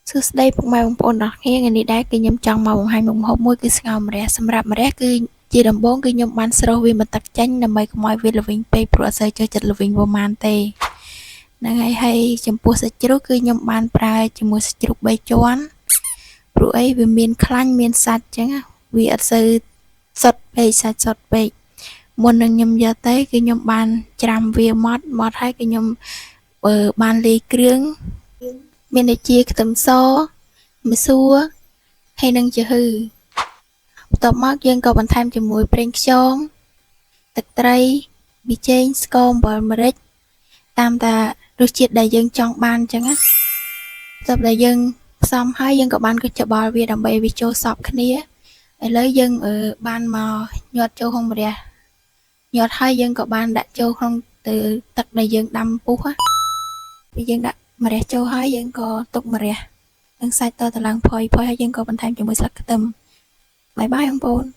សួស្តីពុកម៉ែបងប្អូនទាំងអស់គ្នាថ្ងៃនេះដែរគឺខ្ញុំចង់មកបង្ហាញមុខម្ហូបមួយគឺស្ងោរម្រះសម្រាប់ម្រះគឺជាដំបូងគឺខ្ញុំបានស្រុះវាមកទឹកចេញដើម្បីកុំឲ្យវាល្វីងពេកព្រោះអត់សូវចូលចិត្តល្វីងប្រហែលទេហ្នឹងហើយហើយចំពោះសាច់ជ្រូកគឺខ្ញុំបានប្រើជាមួយសាច់ជ្រូក3ជាន់ព្រោះអីវាមានខ្លាញ់មានសាច់អញ្ចឹងវាអត់សូវសុតពេកសាច់សុតពេកមុននឹងខ្ញុំយកទៅគឺខ្ញុំបានច្រាំវាម៉ត់ម៉ត់ហើយគឺខ្ញុំបានលាយគ្រឿងមានដូចជាខ្ទឹមសម្សួរហើយនិងចំហឺបន្ទាប់មកយើងក៏បន្ថែមជាមួយប្រេងខ្យងទឹកត្រីប៊ីចេងស្ករអំបិលម្រេចតាមតារសជាតិដែលយើងចង់បានអញ្ចឹងណាបន្ទាប់ដែលយើងផ្សំហើយយើងក៏បានច្បល់វាដើម្បីវាចូលសព្វគ្នាឥឡូវយើងបានមកញាត់ចូលក្នុងម្រះញាត់ហើយយើងក៏បានដាក់ចូលក្នុងទៅទឹកដែលយើងដាំពុះណាពេលយើងដាក់ម្រះចូលហើយយើងក៏ទុកម្រះនិងសាច់តទៅឡើងផុយផុយហើយយើងក៏បន្ថែមជាមួយស្លឹកខ្ទឹម bye bye បងប្អូន។